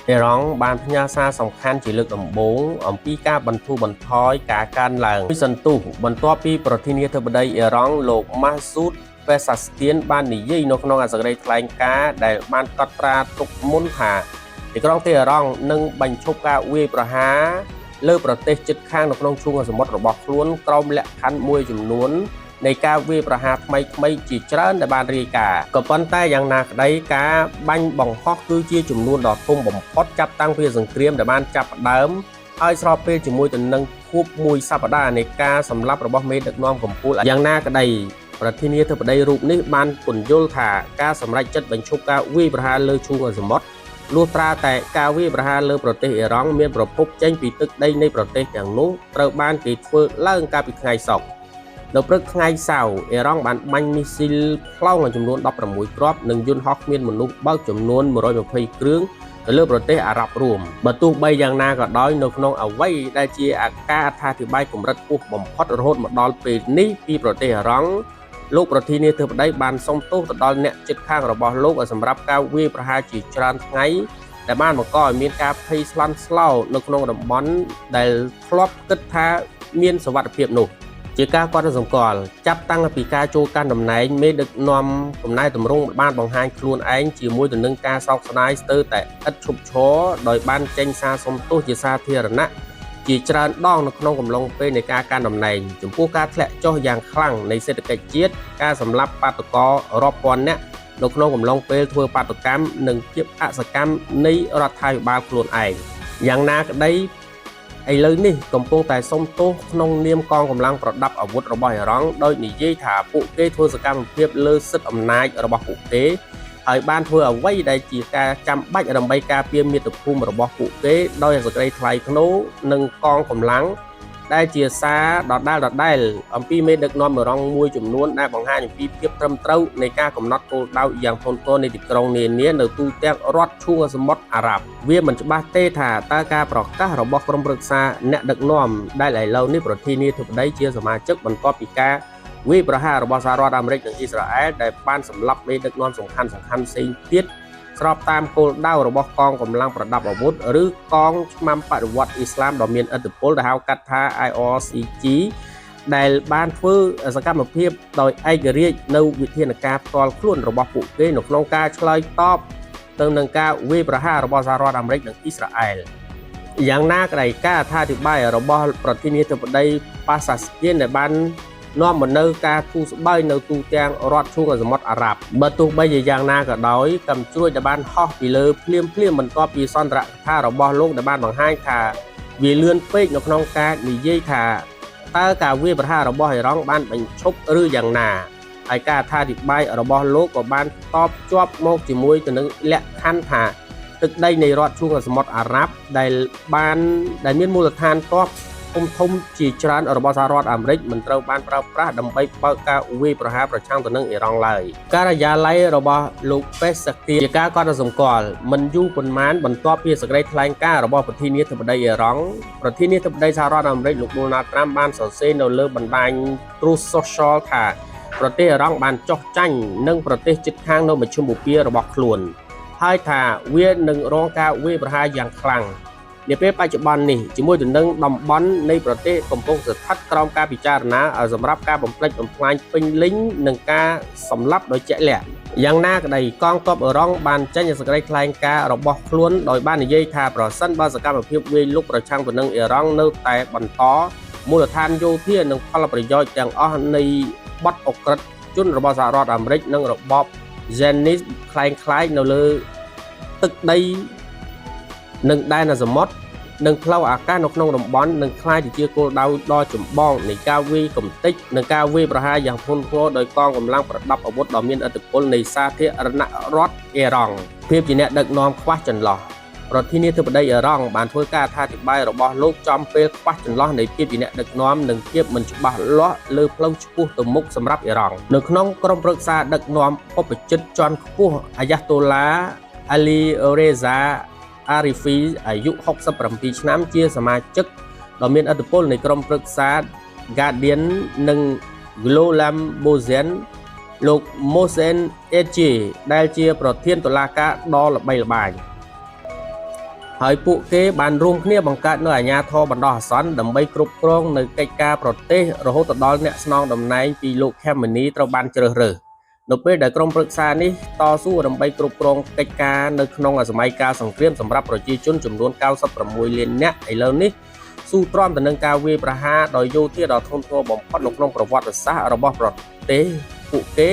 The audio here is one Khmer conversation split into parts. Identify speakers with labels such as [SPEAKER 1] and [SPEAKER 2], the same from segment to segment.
[SPEAKER 1] អ៊ីរ៉ង់បានផ្ញើសារសំខាន់ជាលើកដំបូងអំពីការបន្ធូរបន្ថយការកើនឡើងមួយសន្ទុះបន្ទាប់ពីប្រធានាធិបតីអ៊ីរ៉ង់លោកម៉ាស៊ូត ពេសាស្គៀនបាននិយាយនៅក្នុងសេចក្តីថ្លែងការណ៍ដែលបានកត់ត្រាទុកមុនថាទីក្រុងតេហរ៉ង់នឹងបញ្ឈប់ការវាយប្រហារលើប្រទេសជិតខាងនៅក្នុងឈូងសមុទ្ររបស់ខ្លួនក្រោមលក្ខខណ្ឌមួយចំនួននៃការវាយប្រហារថ្មីៗជាច្រើនដែលបានរាយការណ៍ក៏ប៉ុន្តែយ៉ាងណាក្តីការបាញ់បង្ហោះគឺជាចំនួនដ៏ធំបំផុតចាប់តាំងពីសង្គ្រាមដែលបានចាប់ផ្ដើមហើយស្របពេលជាមួយទៅនឹងខួបមួយសប្តាហ៍នៃការសម្លាប់របស់មេដឹកនាំកម្ពុជាយ៉ាងណាក្តីប្រធានាធិបតីរូបនេះបានពន្យល់ថាការសម្រេចចិត្តបញ្ឈប់ការវាយប្រហារលើឈូងសមុទ្រលុះត្រាតែការវាយប្រហារលើប្រទេសអ៊ីរ៉ង់មានប្រភពចេញពីទឹកដីនៃប្រទេសទាំងនោះត្រូវបានគេធ្វើឡើងកាលពីថ្ងៃសុក្រនៅព្រឹកថ្ងៃសៅរ៍អ៊ីរ៉ង់បានបាញ់មីស៊ីលផ្លោងចំនួន16គ្រាប់និងយន្តហោះគ្មានមនុស្សបើកចំនួន120គ្រឿងទៅលើប្រទេសអារ៉ាប់រួមបើទោះបីយ៉ាងណាក៏ដោយនៅក្នុងអ្វីដែលជាអាការអត្ថាធិប្បាយកម្រិតខ្ពស់បំផុតរហូតមកដល់ពេលនេះពីប្រទេសអ៊ីរ៉ង់លោកប្រធានាធិបតីបានសុំទោសទៅដល់អ្នកជិតខាងរបស់លោកសម្រាប់ការវាយប្រហារជាច្រើនថ្ងៃដែលបានបង្កឲ្យមានការភ័យស្លន់ស្លោនៅក្នុងតំបន់ដែលធ្លាប់គិតថាមានសុវត្ថិភាពនោះ ជាការកត់សម្គាល់ចាប់តាំងពីការចូលកាន់តំណែងមេដឹកនាំកំណែតម្រង់បានបង្ហាញខ្លួនឯងជាមួយទៅនឹងការសោកស្ដាយស្ទើរតែឥតឈប់ឈរដោយបានចេញសារសុំទោសជាសាធារណៈជាច្រើនដងនៅក្នុងកំឡុងពេលនៃការកាន់តំណែងចំពោះការធ្លាក់ចុះយ៉ាងខ្លាំងនៃសេដ្ឋកិច្ចជាតិការសម្លាប់បាតុកររាប់ពាន់នាក់នៅក្នុងកំឡុងពេលធ្វើបាតុកម្មនិងភាពអសកម្មនៃរដ្ឋាភិបាលខ្លួនឯងយ៉ាងណាក្តី ឥឡូវនេះកំពុងតែសុំទោសក្នុងនាមកងកម្លាំងប្រដាប់អាវុធរបស់អ៊ីរ៉ង់ដោយនិយាយថាពួកគេធ្វើសកម្មភាពលើសិទ្ធិអំណាចរបស់ពួកគេហើយបានធ្វើអ្វីដែលជាការចាំបាច់ដើម្បីការពារមាតុភូមិរបស់ពួកគេដោយសេចក្តីថ្លៃថ្នូរនិងកងកម្លាំងដែលជាសារដដែលដដែលអំពីមេដឹកនាំអ៊ីរ៉ង់មួយចំនួនដែលបង្ហាញអំពីភាពត្រឹមត្រូវនៃការកំណត់គោលដៅយ៉ាងធ្ងន់ធ្ងរនៃទីក្រុងនានានៅទូទាំងរដ្ឋឈូងសមុទ្រអារ៉ាប់វាមិនច្បាស់ទេថាតើការប្រកាសរបស់ក្រុមប្រឹក្សាអ្នកដឹកនាំដែលឥឡូវនេះប្រធានាធិបតីជាសមាជិកបន្ទាប់ពីការវាយប្រហាររបស់សហរដ្ឋអាមេរិកនិងអ៊ីស្រាអែលដែលបានសម្លាប់មេដឹកនាំសំខាន់ៗផ្សេងទៀតស្របតាមគោលដៅរបស់កងកម្លាំងប្រដាប់អាវុធឬកងឆ្មាំបដិវត្តអ៊ីស្លាមដ៏មានឥទ្ធិពលដែលហៅកាត់ថា IRCG ដែលបានធ្វើសកម្មភាពដោយឯករាជ្យនៅវិធានការផ្ទាល់ខ្លួនរបស់ពួកគេនៅក្នុងការឆ្លើយតបទៅនឹងការវាយប្រហាររបស់សហរដ្ឋអាមេរិកនិងអ៊ីស្រាអែលយ៉ាងណាក្តីការអត្ថាធិប្បាយរបស់ប្រធានាធិបតីប៉ាសាស្គៀនដែលបាននាំមកនូវការធូរស្បើយនៅទូទាំងរដ្ឋឈូងសមុទ្រអារ៉ាប់បើទោះបីជាយ៉ាងណាក៏ដោយកាំជ្រួចដែលបានហោះពីលើភ្លាមភ្លាមបន្ទាប់ពីសន្ទរកថារបស់លោកដែលបានបង្ហាញថាវាលឿនពេកនៅក្នុងការនិយាយថាតើការវាយប្រហាររបស់អ៊ីរ៉ង់បានបញ្ឈប់ឬយ៉ាងណាហើយការអត្ថាធិប្បាយរបស់លោកក៏បានតបជាប់មកជាមួយទៅនឹងលក្ខខណ្ឌថាទឹកដីនៃរដ្ឋឈូងសមុទ្រអារ៉ាប់ដែលបានដែលមានមូលដ្ឋានទ័ពធំធំជាច្រើនរបស់សហរដ្ឋអាមេរិកមិនត្រូវបានប្រើប្រាស់ដើម្បីបើកការវាយប្រហារប្រឆាំងទៅនឹងអ៊ីរ៉ង់ឡើយការិយាល័យរបស់លោកពេសាគៀជាការកត់សម្គាល់មិនយូរប៉ុន្មានបន្ទាប់ពីសេចក្តីថ្លែងការណ៍របស់ប្រធានាធិបតីអ៊ីរ៉ង់ប្រធានាធិបតីសហរដ្ឋអាមេរិកលោកដូណាល់ត្រាំបានសរសេរនៅលើបណ្ដាញ Truth Social ថាប្រទេសអ៊ីរ៉ង់បានចុះចាញ់នឹងប្រទេសជិតខាងនៅមជ្ឈិមបូព៌ារបស់ខ្លួនហើយថាវានឹងរងការវាយប្រហារយ៉ាងខ្លាំងនាពេលបច្ចុប្បន្ននេះជាមួយទៅនឹងតំបន់នៃប្រទេសកំពុងស្ថិតក្រោមការពិចារណាសម្រាប់ការបំផ្លិចបំផ្លាញពេញលេញនិងការសម្លាប់ដោយជាក់លាក់យ៉ាងណាក្តីកងទ័ពអឺរ៉ង់បានចេញសេចក្តីថ្លែងការណ៍របស់ខ្លួនដោយបាននិយាយថាប្រសិនបើសកម្មភាពវាយលុកប្រឆាំងទៅនឹងអ៊ីរ៉ង់នៅតែបន្តមូលដ្ឋានយោធានិងផលប្រយោជន៍ទាំងអស់នៃបទឧក្រិដ្ឋជនរបស់សហរដ្ឋអាមេរិកនិងរបប Zenith ក្លែងៗនៅលើទឹកដីនិងដែនសមុទ្រនិងផ្លូវអាកាសនៅក្នុងតំបន់នឹងក្លាយទៅជាគោលដៅដ៏ចម្បងនៃការវាយកម្ទេចនិងការវាយប្រហារយ៉ាងធ្ងន់ធ្ងរដោយកងកម្លាំងប្រដាប់អាវុធដ៏មានឥទ្ធិពលនៃសាធារណរដ្ឋអ៊ីរ៉ង់ភាពជាអ្នកដឹកនាំខ្វះចន្លោះប្រធានាធិបតីអ៊ីរ៉ង់បានធ្វើការអត្ថាធិប្បាយរបស់លោកចំពេលខ្វះចន្លោះនៃភាពជាអ្នកដឹកនាំនិងភាពមិនច្បាស់លាស់លើផ្លូវឆ្ពោះទៅមុខសម្រាប់អ៊ីរ៉ង់នៅក្នុងក្រុមប្រឹក្សាដឹកនាំឧបជិតជាន់ខ្ពស់អាយ៉ាតូឡាអាលីរេហ្សាអារីហ្វីអាយុ67ឆ្នាំជាសមាជិកដ៏មានឥទ្ធិពលនៃក្រុមប្រឹក្សា Guardian និង Gholam Bozen លោក Mohsen Eje ដែលជាប្រធានតុលាការដ៏ល្បីល្បាញ។ ហើយពួកគេបានរួមគ្នាបង្កើតនូវអាជ្ញាធរបណ្ដោះអាសន្នដើម្បីគ្រប់គ្រងនៅកិច្ចការប្រទេសរហូតដល់អ្នកស្នងតំណែងពីលោកខេមនីត្រូវបានជ្រើសរើសនៅពេលដែលក្រុមប្រឹក្សានេះតស៊ូដើម្បីគ្រប់គ្រងកិច្ចការនៅក្នុងសម័យកាលសង្គ្រាមសម្រាប់ប្រជាជនចំនួន96លាននាក់ឥឡូវនេះស៊ូទ្រាំទៅនឹងការវាយប្រហារដោយយោធាដ៏ធ្ងន់ធ្ងរបំផុតនៅក្នុងប្រវត្តិសាស្ត្ររបស់ប្រទេសពួកគេ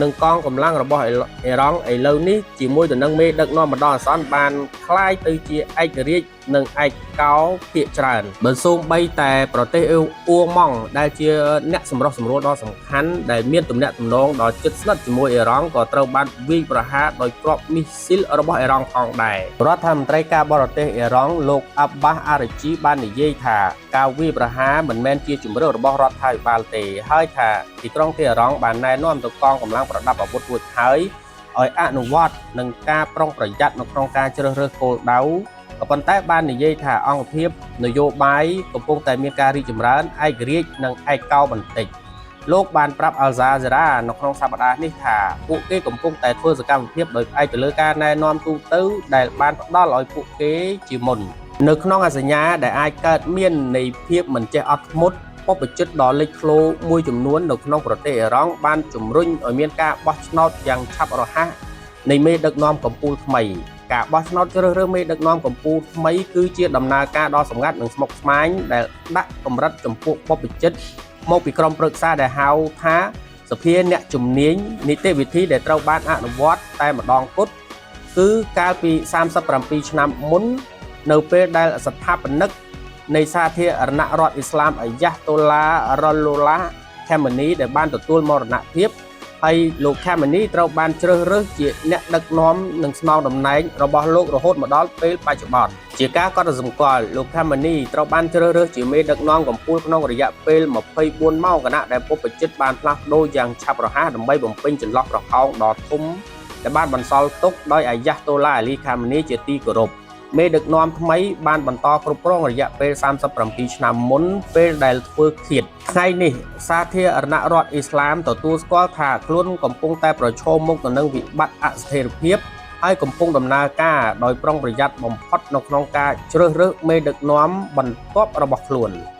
[SPEAKER 1] និងកងកម្លាំងរបស់អ៊ីរ៉ង់ឥឡូវនេះជាមួយទៅនឹងមេដឹកនាំបណ្ដោះអាសន្នបានក្លាយទៅជាឯករាជ្យនិងឯកោភាគច្រើនបើសូម្បីតែប្រទេសអ៊ូម៉ង់ដែលជាអ្នកសម្រុះសម្រួលដ៏សំខាន់ដែលមានទំនាក់ទំនងដ៏ជិតស្និទ្ធជាមួយអ៊ីរ៉ង់ក៏ត្រូវបានវាយប្រហារដោយគ្រាប់មីស៊ីលរបស់អ៊ីរ៉ង់ផងដែររដ្ឋមន្ត្រីការបរទេសអ៊ីរ៉ង់លោកអាប់បាសអារ៉ាជីបាននិយាយថាការវាយប្រហារមិនមែនជាជំរើសរបស់រដ្ឋាភិបាលទេហើយថាទីក្រុងតេហរ៉ង់បានណែនាំទៅកងកម្លាំងប្រដាប់អាវុធរួចហើយឲ្យអនុវត្តនឹងការប្រុងប្រយ័ត្ននៅក្នុងការជ្រើសរើសគោលដៅក៏ប៉ុន្តែបាននិយាយថាអង្គភាពនយោបាយកំពុងតែមានការរីកចម្រើនឯករាជ្យនិងឯកោបន្តិចលោកបានប្រាប់អាល់ហ្សាហ្សេរ៉ានៅក្នុងសប្តាហ៍នេះថាពួកគេកំពុងតែធ្វើសកម្មភាពដោយផ្អែកទៅលើការណែនាំទូទៅដែលបានផ្ដល់ឲ្យពួកគេជាមុននៅក្នុងអសញ្ញាដែលអាចកើតមាននៃភាពមិនចេះអត់ធ្មត់បព្វជិតដ៏លេចធ្លោមួយចំនួននៅក្នុងប្រទេសអ៊ីរ៉ង់បានជំរុញឲ្យមានការបោះឆ្នោតយ៉ាងឆាប់រហ័សនៃមេដឹកនាំកម្ពុជាថ្មីការបោះឆ្នោតជ្រើសរើសមេដឹកនាំកម្ពុជាថ្មីគឺជាដំណើរការដ៏សម្ងាត់និងស្មុគស្មាញដែលដាក់កម្រិតចំពោះបព្វជិតមកពីក្រុមប្រឹក្សាដែលហៅថាសភាអ្នកជំនាញនីតិវិធីដែលត្រូវបានអនុវត្តតែម្ដងគត់គឺកាលពី37ឆ្នាំមុននៅពេលដែលស្ថាបនិកនៃសាធារណរដ្ឋអ៊ីស្លាមអាយ៉ាស់តូឡារ៉ូឡូឡាខេម៉ានីដែលបានទទួលមរណភាពហើយលោកខេម៉ានីត្រូវបានជ្រើសរើសជាអ្នកដឹកនាំនិងស្នងតំណែងរបស់លោករហូតមកដល់ពេលបច្ចុប្បន្នជាការកត់សម្គាល់លោកខេម៉ានីត្រូវបានជ្រើសរើសជាមេដឹកនាំកម្ពុជាក្នុងរយៈពេល24ម៉ោងខណៈដែលពុបជិតបានផ្លាស់ប្ដូរយ៉ាងឆាប់រហ័សដើម្បីបំពេញចន្លោះប្រហោងដ៏ធំដែលបានបន្សល់ទុកដោយអាយ៉ាស់តូឡាអាលីខាម៉ានីជាទីគោរពមេដឹកនាំថ្មីបានបន្តគ្រប់គ្រងរយៈពេល37ឆ្នាំមុនពេលដែលធ្វើឃាតថ្ងៃនេះសាធារណរដ្ឋអ៊ីស្លាមទទួលស្គាល់ថាខ្លួនកំពុងតែប្រឈមមុខទៅនឹងវិបត្តិអស្ថិរភាពហើយកំពុងដំណើរការដោយប្រុងប្រយ័ត្នបំផុតនៅក្នុងការជ្រើសរើសមេដឹកនាំបន្ទាប់របស់ខ្លួន។